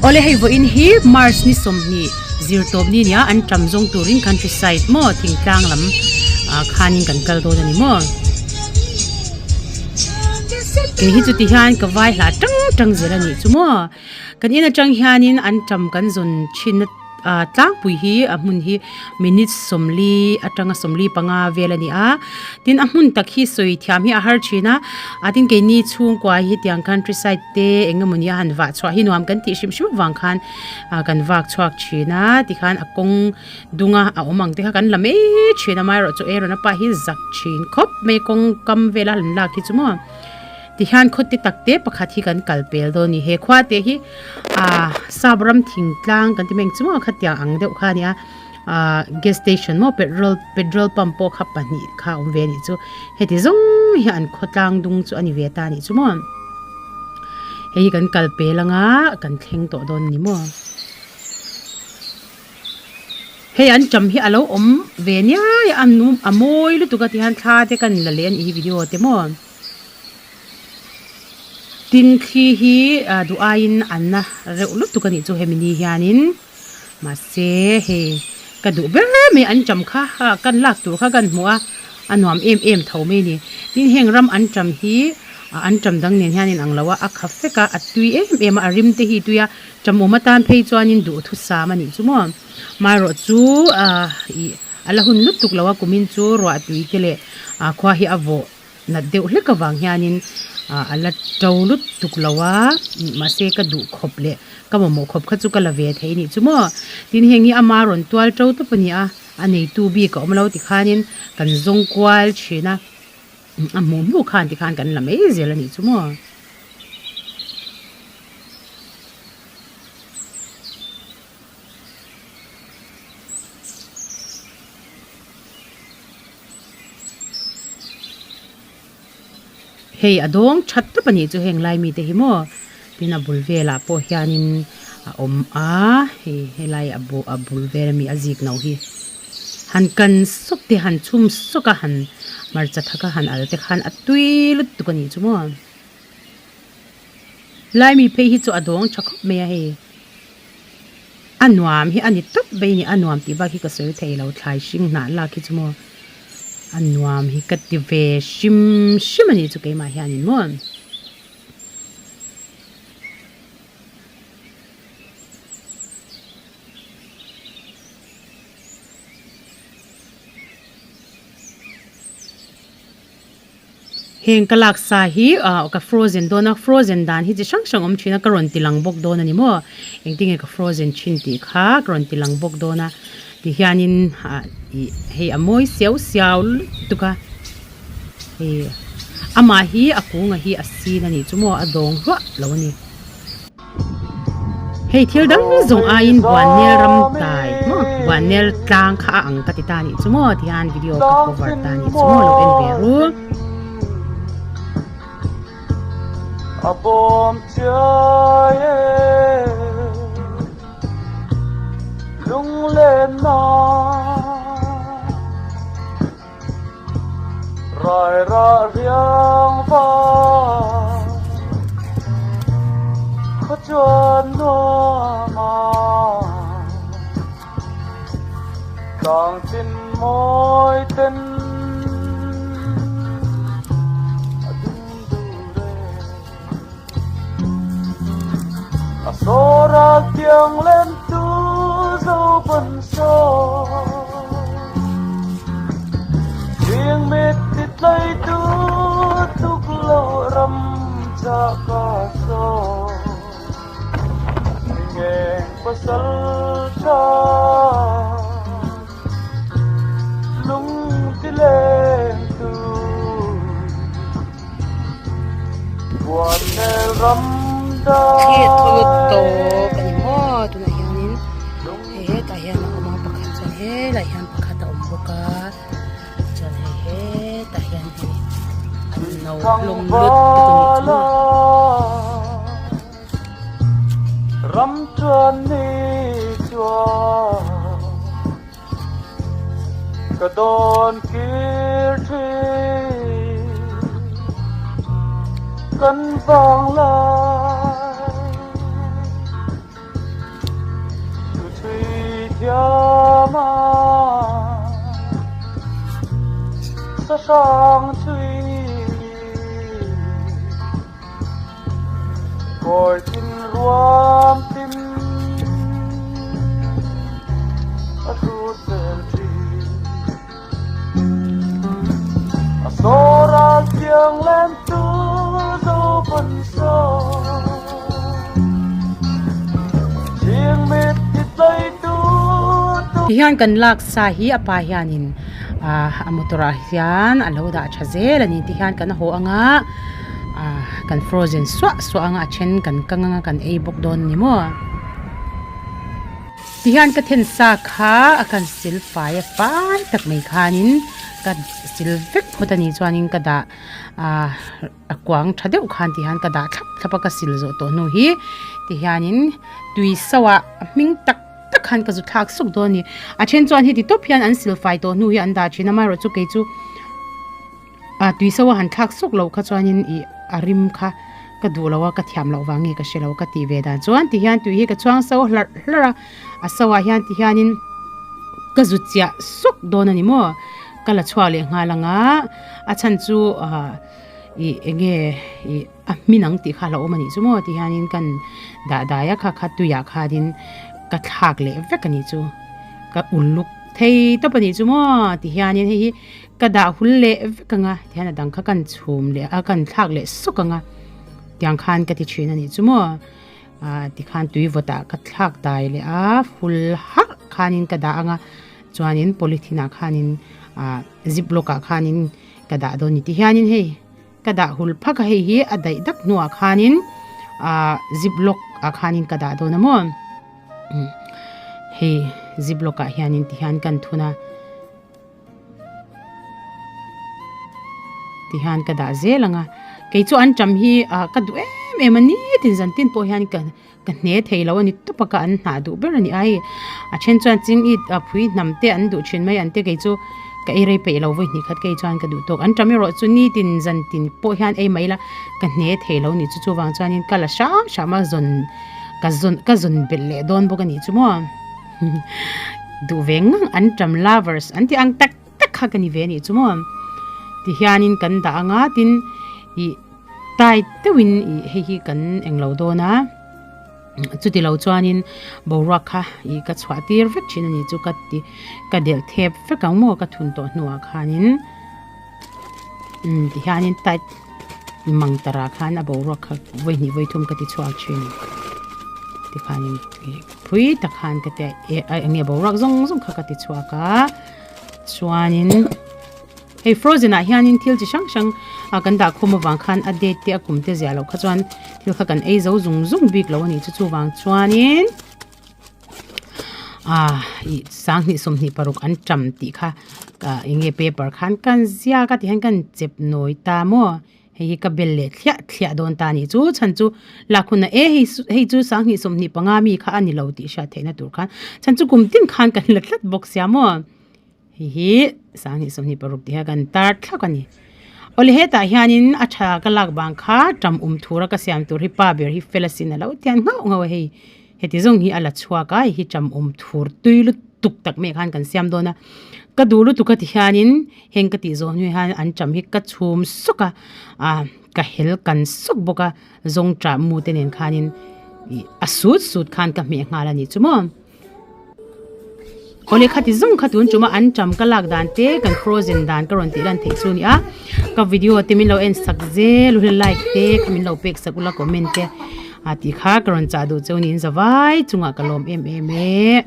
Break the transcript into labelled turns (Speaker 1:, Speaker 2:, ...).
Speaker 1: Awle hei vawiin hi March ni 20 zirtawp ni nia an tam zawng turin countryside maw thingtlang lam ah khanin kan kal dawn a ni maw. Kei hi chuti hian ka vai hlah tang tang zel a nih chu maw. Kan in atang hianin an tam kan zawn thin a. Ah tlangpui hi a hmun hi minute 40 atanga 45 vel a ni a tin a hmun tak hi sawi thiam hi a har thin a a tin keini chhungkua hi tiang countryside te eng emawni a han vah chhuah hi nuam kan tih hrim hrim avang khan ah kan vak chhuak thin a tikhan a kawng dunga a awm ang te kha kan la mai thin a amaherawhchu chu Aaron-a pa hi zak thin khawp mai kawng kam vela han lak hi chu maw. Tihian khaw te tak te pakhat hi kan kal pel dawn a ni. He khua te hi ah sap ram thingtlang kan ti mai ang chu maw khatiang ang deuh kha a ni a ah gas station maw petrol petrol pump pawh kha pahnih kha a awm ve a nih chu. Heti zawng hi an khawtlang dung chu a ni ve ta a nih chu maw. Hei hi kan kal pel anga kan thleng tawh dawn a ni maw. Hei an ṭam hi a lo awm ve niai a a mawi lutuk a tihian thla te kan la leh a nih hi video te maw. Tin thli hi duh aiin an na reuh lutuk a nih chu hemi ni hianin mahse hei ka duh ber mai an ṭam kha kan lak tur kha kan hmuh a a nuam em em tho mai a ni. Tin heng ram an ṭam hi an ṭam dang nen hian in ang lo a a kha fek a a tui em em a a rim te hi tui a ṭam awm atan phei chuanin duhthusam a nih chu maw. Marawh chu ah ih a la hun lutuk lo a kumin chu ruah tui te leh ah khua hi a vawh nat deuh hlek avang hianin ah a la to lutuk lo a mahse ka duh khawp leh ka mamawh khawp kha chu ka la ve thei a nih chu maw. Tin heng hi ama rawn tual to tawp a ni a a neitu bik a awm lo tikhanin kan zawng kual thin a a hmuh hmuh khan tikhan kan la mai zel a nih chu maw. Hei a dawng that tawp a nih chu heng lai mite hi maw tin a bul velah pawh hianin a awm a hei helai a bu a bul vel ami a zik no hi han kan sawk te han chhum sawk a han hmarcha thak a han al te khan a tui lutuk a nih chu maw. Lai mi phei hi chu a dawng tha khawp mai a hei. A nuam hi a ni tawp mai a ni, a nuam tih bak hi ka sawi thei lo, thlai hring hnah lak hi chu maw a nuam hi ka ti ve hrim hrim a nih chu keimah hianin maw. Heng ka lak sa hi ah ka frozen dawn a frozen dan hi chi hrang hrang awm thin a ka rawn ti lang bawk dawn a ni maw engtin nge ka frozen thin tih kha ka rawn ti lang bawk dawn a ti hianin ah ih hei a mawi siau siau lutuk a hei amah hi a kunga hi a sin a nih chu maw a dawng hluah lo a ni. Hei thil dang zawng aiin Buannel ram dai maw Buannel tlang kha a ang ka ti ta nih chu maw ti hian video ka cover ta nih chu maw lo en ve ru.
Speaker 2: A bawm chiai e lunglen na Rai ra riang va khaw chuan nuam a tlang chin mawi ten a ding dur e a sawral tiang len tu zo ban saw Riang mit ti tlai tu tuk lo ram cha ka so Ngeng pasal tha lung ti leng tu Buannel ram
Speaker 1: Khi a thaw lut
Speaker 2: dai
Speaker 1: tawp a ni maw tunah hianin hei hetah hian a awm a pakhat chuan helaiah hian pakhat a awm bawk a chuan hei hetah hian hei an no hlawm lut tuk a nih chu maw.
Speaker 2: Ram chuan ni chuan ka dawn kir thin kan vang lai. thiam a, sahrang chui kawi tin ruam tin a hrut vel thin. A sawral thiang len tu zo pawn saw Ching mit ti tlai tu tu.
Speaker 1: Tihian kan lak sa hi a pa hianin ah a motor ah hian a lo dah tha zel a ni tihian kan haw anga ah kan frozen suah suah anga a then kan kang anga kan ei bawk dawn a ni maw. Tihian ka then sa kha a kan sil fai a fai tak mai khanin ka sil vek phawt a nih chuanin ka dah ah a kuang tha deuh khan tihian ka dah thlap thlap a ka sil zawh tawh hnu hi tihianin tui so ah a hming tak tak khan ka zu thlak suk dawn a ni a then chuan heti tawp hian an sil fai tawh hnu hi an dah thin a amaherawhchu chu kei chu. A tui so a han thlak suk loh kha chuanin ih a rim kha ka duh lo a ka thiam loh vang nge ka hre lo ka tih ve dan chuan tihian tui hi ka chhuang so hlarh hlarh a a so ah hian tihianin ka zut chiah suk dawn a ni maw ka la chhuak leh nghal ang a a chhan chu ah ih eng nge ih a hmin ang tih kha a lo awm a nih chu maw tihianin kan dah dai a kha kha tuiah khanin ka thlak leh vek a nih chu ka uluk thei tawp a nih chu maw tihianin hei hi. Ka dah hul leh vek ang a, tihian a dang kha kan chhum leh a, kan thlak leh sawk ang a, tiang khan ka ti thin a nih chu maw. Ah tikhan tui vawt ah ka thlak dai leh a, hul harh khanin ka dah ang a, chuanin polythene ah khanin ah zip lock ah khanin ka dah dawn a ni. Tihianin hei ka dah hul phak a, hei hi a daih dak hnuah khanin ah zip lock ah khanin ka dah dawn a maw. Hei zip lock ah hianin tihian kan thun a. Tihian ka dah zel ang a, kei chu an ṭam hi ah ka duh em em a nitin zan tin pawh hian ka ka hne thei lo a ni tawp a ka an hnah duh ber a ni ai a then chuan ching it a phui hnam te an duh thin mai an te kei chu ka ei rei peih lo vawi hnih khat ka ei chuan ka duh tawk an ṭam erawh chu nitin zan tin pawh hian ei mai la ka hne thei lo ni chu chuvang chuanin ka la hram hram a zawn ka zawn ka zawn belh leh dawn bawk a nih chu maw. Duh ve ngang an ṭam lovers an tih ang tak tak kha ka ni ve anih chu maw. Tihianin kan dah anga tin ih tight deuhin ih hei hi kan englo dawn a, chuti lo chuanin boruak kha ih ka chhuah tir vek thin anih chu ka ti ka delh thep vek ang maw ka thun tawh hnuah khanin umm tihianin tight mang tarah khan a boruak kha vawi hnih vawi thum ka ti chhuak thin tikhanin ih. Phui tak khan ka ti a eng nge boruak zawng zawng kha ka ti chhuak a chuanin hei frozen ah hianin thil chi hrang hrang a kan dah khawm avang khan a date te a kum te ziah loh kha chuan thil kha kan ei zo zung zung bik lo a ni chu chuvang chuanin ah ih sanghnih 26 an ṭam tih kha eng nge paper khan kan ziak a tihian kan chep nawi ta maw. Hei hi ka bel leh thliah thliah dawn ta a nih chu chhan chu lak hunah e hei hei chu sanghnih 25 mi kha a ni lo tih hriat theihna tur khan chhan chu kum tin khan kan la tlat bawk sia maw hei hi sanghnih 26 tih hian kan tar thlak a ni awle hetah hianin a tha ka lak vang kha ṭam um thura ka siam tur hi pa ber hi fel asin a lo tian nghauh nghauh a hei Heti zawng hi a la chhuak a, hei hi ṭam awm thur tui lutuk tak mai khan kan siam dawn a, ka duh lutuk a ti hianin heng ka tih zawh hnu hian an ṭam hi ka chhum sawk a, ah ka hel kan sawk bawk a, zawng ṭah mu te nen khanin ih a sut sut khan ka hmeh nghal a nih chu maw. Awle khati zawng kha tun ṭuma an ṭam ka lak dan te kan frozen dan ka rawn tih lan theih chu a ni a, ka video te min lo en sak zel ula like te kha min lo pek sak ula comment te a tih kha ka rawn chah duh cheu niin zavai chungah ka lawm em em e.